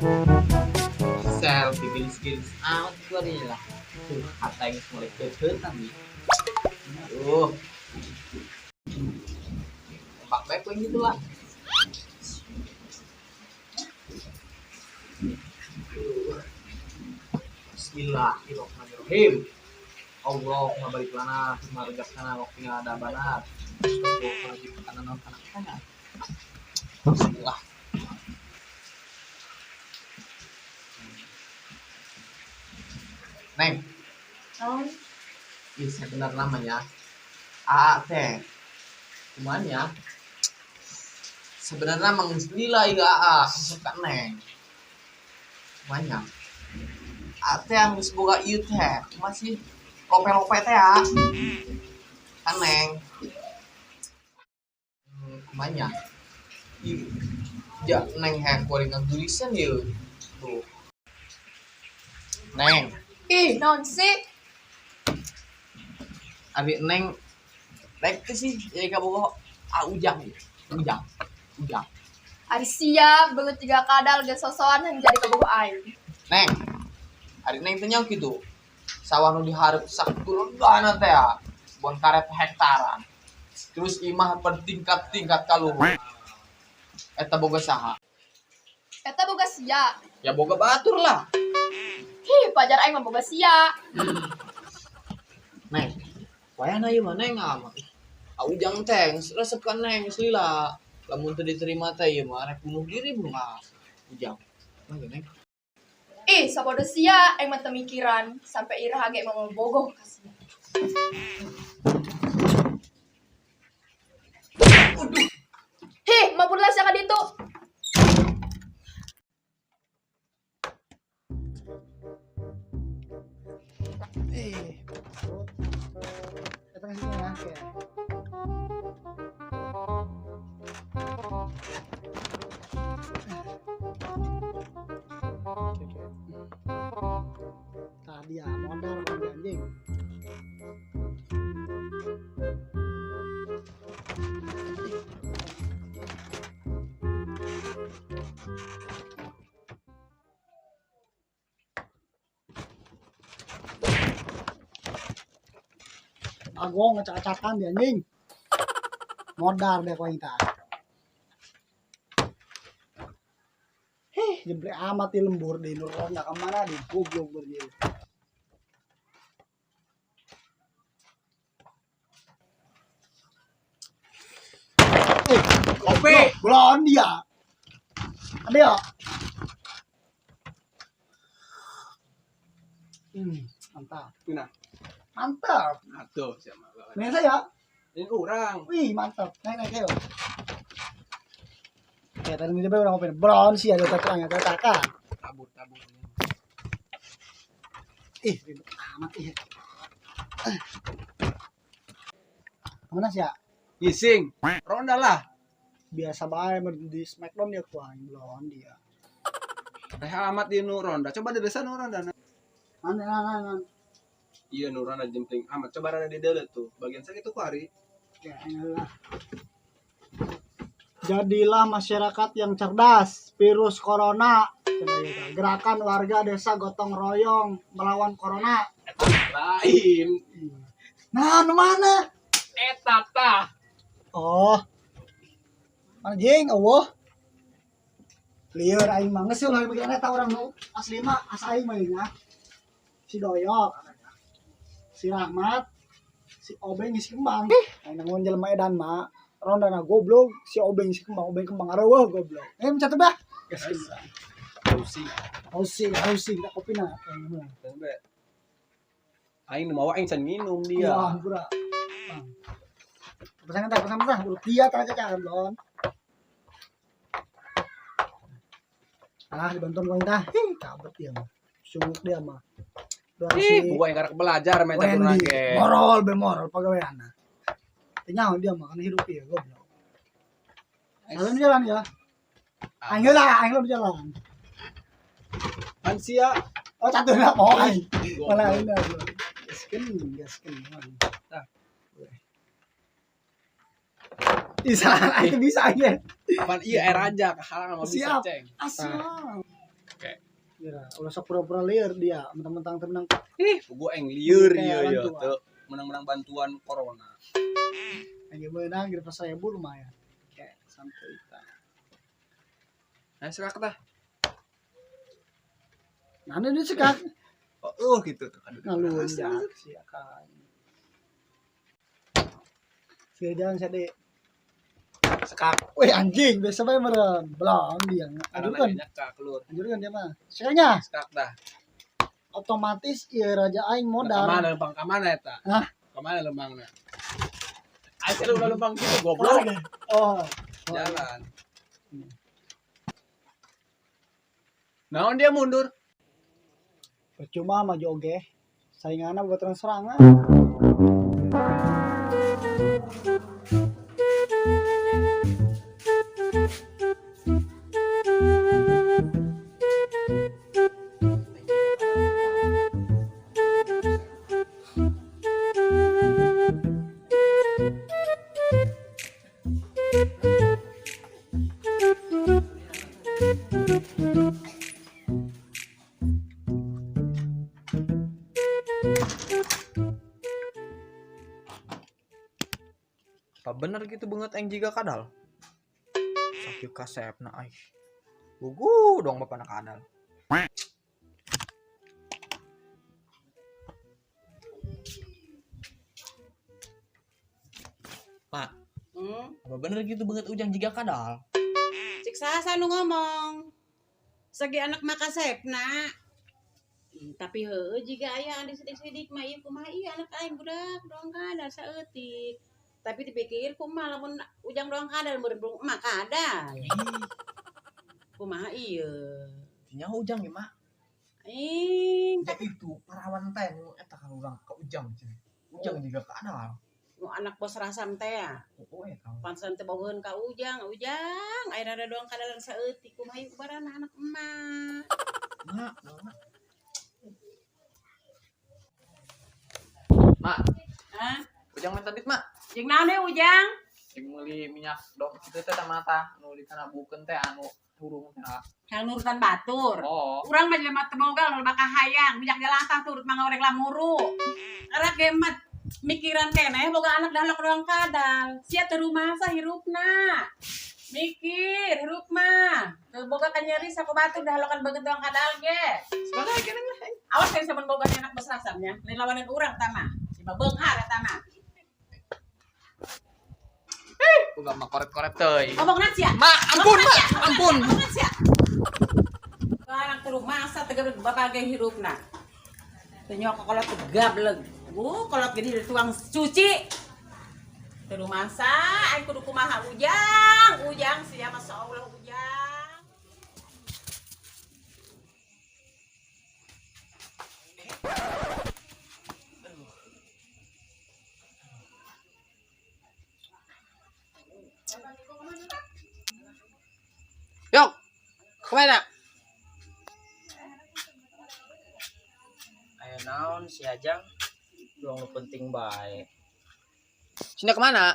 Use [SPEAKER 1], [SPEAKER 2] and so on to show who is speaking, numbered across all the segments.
[SPEAKER 1] Selfie gelis-gelis amat gua nih lah. Tuh, kata yang mulai kekeutan nih. Aduh. Tembak baik gitu lah. Bismillahirrahmanirrahim. Allahumma barik lana fima razaqtana wa qina adzabannar. Bismillah. Neng.
[SPEAKER 2] Naon?
[SPEAKER 1] Ih, sebenar namanya AA teh. Cuman ya sebenarnya emang lila ieu AA resep ka Neng. Cuman ya AA teh geus boga ieu teh masih lope-lope teh ya. Kan Neng. Kumaha nya? Ih, ja Neng heh kuari ngagulisan ieu. Tuh. Neng.
[SPEAKER 2] Ih, naon sih?
[SPEAKER 1] Abi Neng rek teh sih jadi kabogoh ah Ujang ieu. Ujang. Ujang.
[SPEAKER 2] Ari sia beungeut tiga kadal geus sosoan hayang jadi kabogoh aing.
[SPEAKER 1] Neng. Ari Neng teh nyaho kitu. Sawah nu dihareup sakulegana teh ya. Bon karet hektaran. Terus imah bertingkat-tingkat ka luhur. Eta boga saha?
[SPEAKER 2] Eta boga sia.
[SPEAKER 1] Ya boga batur lah.
[SPEAKER 2] Hi, pajar aing mah boga sia.
[SPEAKER 1] Neng. Wayahna ieu mah Neng amat. Ah Ujang teh geus resep ka Neng geus lila. Lamun teu diterima teh ieu mah rek bunuh diri mah. Ujang. Mah Neng.
[SPEAKER 2] Ih, sabodo sia aing mah teu mikiran sampai iraha ge mah bogoh ka sia. Hih, mabur lah sia ka ditu.
[SPEAKER 3] Datang sini ya, oke. Oke, oke. Tadi ya, modal kalau dia anjing. Agong ngacak-acakan dia anjing. Modal deh kau minta. Hih, jemple amat di lembur di nur ronda kemana di goblok berjil.
[SPEAKER 1] Kopi.
[SPEAKER 3] Belon dia. Ada ya? Mantap.
[SPEAKER 4] Nah.
[SPEAKER 3] Mantap.
[SPEAKER 4] Aduh, siapa?
[SPEAKER 3] Nih saya.
[SPEAKER 4] Ini orang.
[SPEAKER 3] Wih, mantap. Naik, naik, ayo. Oke, tadi ini orang ngopi. Belon sih ada terang ada taka.
[SPEAKER 4] Tabur, tabur.
[SPEAKER 3] Ih, ribet amat ih. Kemana sih ya?
[SPEAKER 4] Ngising. Ronda lah.
[SPEAKER 3] Biasa bae di Smackdown dia kuang belon dia.
[SPEAKER 4] Teh amat di nu ronda. Coba di desa nu ronda.
[SPEAKER 3] Mana, mana, mana.
[SPEAKER 4] Iya nu ronda jempling amat. Coba rada di deuleu tuh. Bagian sakitu ku ari.
[SPEAKER 3] Ya, lah. Jadilah masyarakat yang cerdas. Virus corona. Gerakan warga desa gotong royong melawan corona.
[SPEAKER 4] Lain.
[SPEAKER 3] Nah, nu mana?
[SPEAKER 4] Eta tah.
[SPEAKER 3] Oh. Mana jeung eueuh. Lieur aing mah geus ulah mikiran eta urang nu asli mah asa aing mah nya. Si Doyok, si Rahmat, si Obeng si Kembang. Aing nangon jelema edan mah rondana goblok, si Obeng si Kembang, Obeng Kembang areueuh goblok. Mencatat bah. Geus
[SPEAKER 4] Pusing.
[SPEAKER 3] Pusing, pusing tak kopina.
[SPEAKER 4] Aing nu mawa aing can nginum dia.
[SPEAKER 3] Wah, pura. Pesan tak, pesan pesan, urut dia tak caca lon. Ah, dibantuan kau entah. Hih, kabet dia mah. Sungguh dia mah.
[SPEAKER 4] Ih, gua yang karek belajar main catur lagi.
[SPEAKER 3] Moral be moral pagaweana. Teu dia mah kan hidup ieu goblok. Jalan jalan ya. Aing lah, aing lah jalan.
[SPEAKER 4] Kan sia.
[SPEAKER 3] Oh, catur lah mau aing. Malah aing dah. Gaskeun, gaskeun.
[SPEAKER 4] Tah.
[SPEAKER 3] Isa, itu bisa aja.
[SPEAKER 4] Apaan iya air aja kehalang sama bisa
[SPEAKER 3] Siap.
[SPEAKER 4] ceng.
[SPEAKER 3] Asal.
[SPEAKER 4] Oke.
[SPEAKER 3] Kira, ulah sok pura-pura lieur dia, mentang-mentang teu menang.
[SPEAKER 4] Ih, gua eng lieur
[SPEAKER 3] Kayak
[SPEAKER 4] ieu
[SPEAKER 3] orang
[SPEAKER 4] ya
[SPEAKER 3] tua.
[SPEAKER 4] Teu menang-menang bantuan corona.
[SPEAKER 3] Yang menang gitu pas 1000 lumayan. Oke, santuy kita.
[SPEAKER 4] Nah, sekak tah.
[SPEAKER 3] Nah, ini sekak
[SPEAKER 4] Oh, gitu tuh. Aduh,
[SPEAKER 3] ngalunjak sih akan. Sekali jalan saya deh.
[SPEAKER 4] Sekak.
[SPEAKER 3] Wih anjing, biasa bae meureun. Belum dia.
[SPEAKER 4] Karena
[SPEAKER 3] Anjurkan,
[SPEAKER 4] nanya kak keluar.
[SPEAKER 3] anjurkan dia mah. Sekalinya
[SPEAKER 4] Sekak dah.
[SPEAKER 3] Otomatis ieu raja aing modal.
[SPEAKER 4] Kamana lempang kamana eta?
[SPEAKER 3] Hah?
[SPEAKER 4] Kamana lempangna? Aing teh ulah lempang gitu goblok.
[SPEAKER 3] Oh.
[SPEAKER 4] Jalan. Naon dia mundur?
[SPEAKER 3] Percuma maju oge. Sainganna buat serangan.
[SPEAKER 1] Apa bener gitu banget aing jiga kadal? Sakieu kasepna aing. Gugu dong bapak kadal. Mak, apa bener gitu banget Ujang jiga kadal?
[SPEAKER 5] Cik sasa nu ngomong. Segi anak mah kasepna. Tapi heueuh jiga aya anu sidik-sidik mah ieu kumaha ieu anak aing budak doang kadal saeutik. Tapi dipikir kumaha lamun Ujang doang kadal meureun belum emak kadal. Kumaha ieu?
[SPEAKER 1] Nya Ujang ya, Mak.
[SPEAKER 5] Ing,
[SPEAKER 1] Ya itu parawan teh nu eta kan urang ka Ujang cenah. Ujang jiga kadal.
[SPEAKER 5] Nu anak bos rasam teh ya.
[SPEAKER 1] Oh, eta.
[SPEAKER 5] Pantesan teh bogoheun ka Ujang, Ujang aya rada doang kadalan saeutik kumaha ieu kubarana anak emak.
[SPEAKER 1] Mak, mak. Mak,
[SPEAKER 5] Hah?
[SPEAKER 1] Ujang minta duit, Mak.
[SPEAKER 5] Jeung naon we Ujang?
[SPEAKER 1] Jeung meuli minyak dong kitu teh mata nu di kana bukeun teh anu hurung teh.
[SPEAKER 5] Yang nurutan batur.
[SPEAKER 1] Oh,
[SPEAKER 5] Urang mah jelema teu boga loba kahayang, minyak jalantah turut mangoreng lamuru. Arek ge mah mikiran keneh boga anak dahlok doang kadal. Sia teu rumasa hirupna. Mikir hirup mah. Teu boga kanyeri saku batur dahlokan beungeut doang kadal ge.
[SPEAKER 1] sebenarnya kene lah.
[SPEAKER 5] Awas kayak saban boga anak bos rasamnya, lain lawanan urang tah mah. Si beunghar eta mah.
[SPEAKER 1] Boga mah korep-korep teuing.
[SPEAKER 5] Ngomongna sia.
[SPEAKER 1] Mak, ampun, Mak, ampun.
[SPEAKER 5] Ngomongna sia. Anak teu rumasa teu bapak ge hirupna. Teu nyok kolot tegableg. Kolot gede di tukang cuci. Teu rumasa aing kudu kumaha Ujang. Ujang sia masya Allah Ujang.
[SPEAKER 1] Yok. Kemana?
[SPEAKER 6] Aya naon si Ajang doang nu penting bae.
[SPEAKER 1] Sini kemana?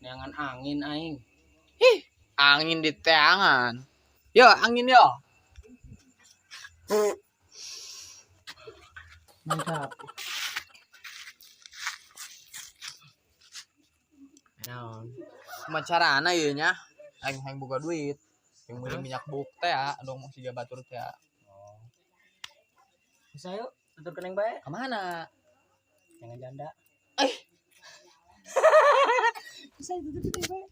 [SPEAKER 6] Neangan angin aing.
[SPEAKER 1] Ih, angin di teangan. Yo, angin yo.
[SPEAKER 6] Mantap. Naon?
[SPEAKER 1] Kumaha carana ieu nya? Aing hayang boga duit. Yang meuli minyak buk teh ya, dong siga batur teh ya.
[SPEAKER 6] Bisa yuk, tutur keneng bae.
[SPEAKER 1] Kemana?
[SPEAKER 6] Jangan janda.
[SPEAKER 1] Eh.
[SPEAKER 6] Bisa tutur keneng bae.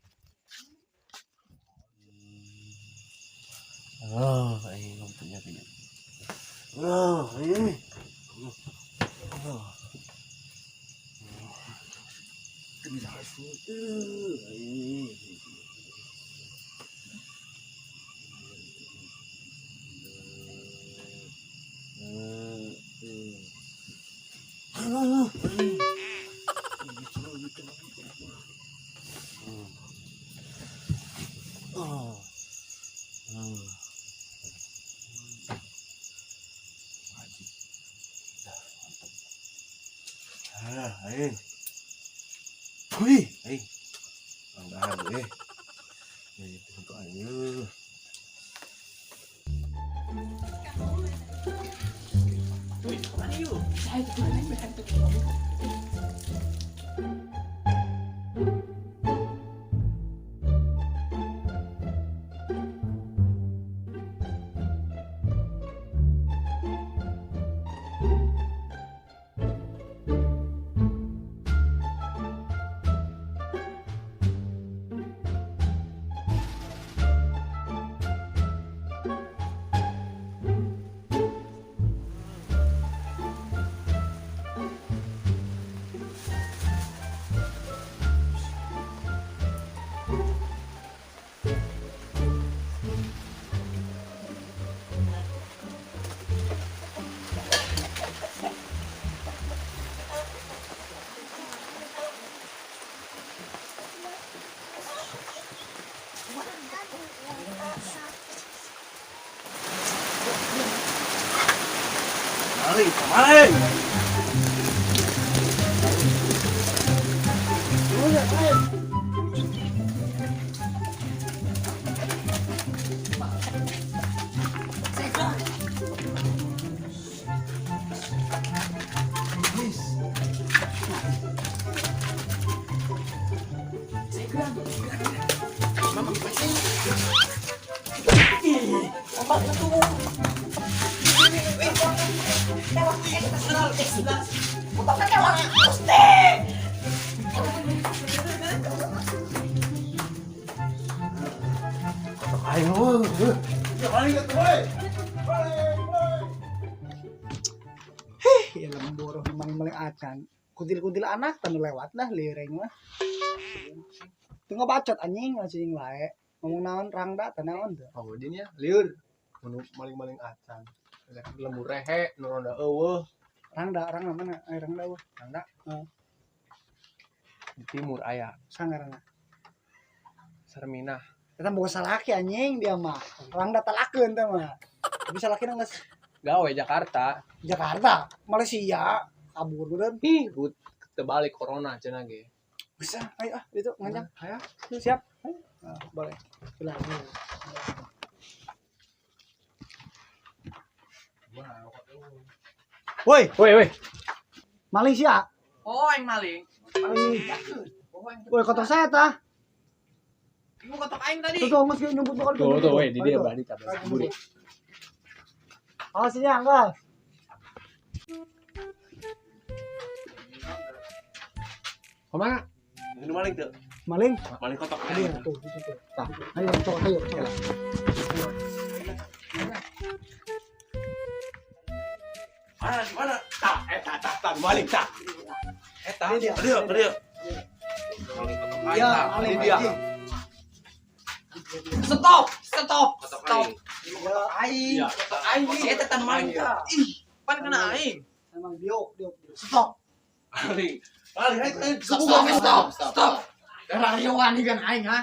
[SPEAKER 7] Oh, aing punya punya. Oh, ini. Oh. Bisa ini. Oh. Wajib. Dah, mantap. Ah, aing. Wih, aing. Banggaan eh. Ini untuk aing.
[SPEAKER 1] ieu?
[SPEAKER 7] Maling, maling. Aing eueuh. Maling atuh we.
[SPEAKER 3] Heh, ya lembur maling-maling acan. Kutil-kutil anak tanu lewat lah liring mah. Teu ngabacot anjing anjing wae. Ngomong naon rangda teh naon teu.
[SPEAKER 4] Oh, jadinya lieur. Mun maling-maling acan. Lembur rehe nu ronda eueuh.
[SPEAKER 3] Rangda, rangda mana? Eh, rangda eueuh.
[SPEAKER 4] Rangda.
[SPEAKER 3] Heeh.
[SPEAKER 4] Di timur aya
[SPEAKER 3] Sangarana.
[SPEAKER 4] Sarminah.
[SPEAKER 3] Eta boga salaki anjing dia mah. Rangda talakeun teh mah. Tapi salakina geus
[SPEAKER 4] Gawe Jakarta.
[SPEAKER 3] Jakarta, Malaysia, kabur udah.
[SPEAKER 4] Ih, gut terbalik corona cenah ge.
[SPEAKER 3] Bisa, ayo ah, itu nganjang.
[SPEAKER 4] Ayo.
[SPEAKER 3] Siap. Nah, boleh. Ulah. Woi,
[SPEAKER 4] Woi, woi.
[SPEAKER 3] maling sia.
[SPEAKER 1] Oh, aing maling.
[SPEAKER 3] Woi, kotor saya tah.
[SPEAKER 1] Ibu kotok aing tadi.
[SPEAKER 3] Tuh, tuh, geus nyumput bakal.
[SPEAKER 4] Tuh, tuh, woi, di dia berarti tablas buri.
[SPEAKER 3] Awas ya, enggak.
[SPEAKER 4] Kemana?
[SPEAKER 7] Ini maling tuh.
[SPEAKER 3] Maling.
[SPEAKER 7] Maling kotok
[SPEAKER 3] Ayo,
[SPEAKER 7] aing.
[SPEAKER 3] tuh, tuh, tuh. Tah. Ayo, coba, ayo, coba.
[SPEAKER 7] Mana mana? Tah, eta tah tah maling tah. Eta.
[SPEAKER 3] Ini dia.
[SPEAKER 7] Dia, dia. Maling kotok aing
[SPEAKER 3] Ya,
[SPEAKER 7] tah.
[SPEAKER 3] maling
[SPEAKER 7] Ini dia.
[SPEAKER 3] anjing.
[SPEAKER 1] Stop, stop,
[SPEAKER 7] Kotok
[SPEAKER 1] stop.
[SPEAKER 7] aing.
[SPEAKER 1] Aing,
[SPEAKER 4] Iya.
[SPEAKER 1] kotok aing. Si eta tan maling tah. Ih, pan kena aing.
[SPEAKER 3] Emang diok, diok. Stop.
[SPEAKER 7] Maling. Maling, aing, aing.
[SPEAKER 1] Stop, stop, stop, stop. Darah wani kan aing ha.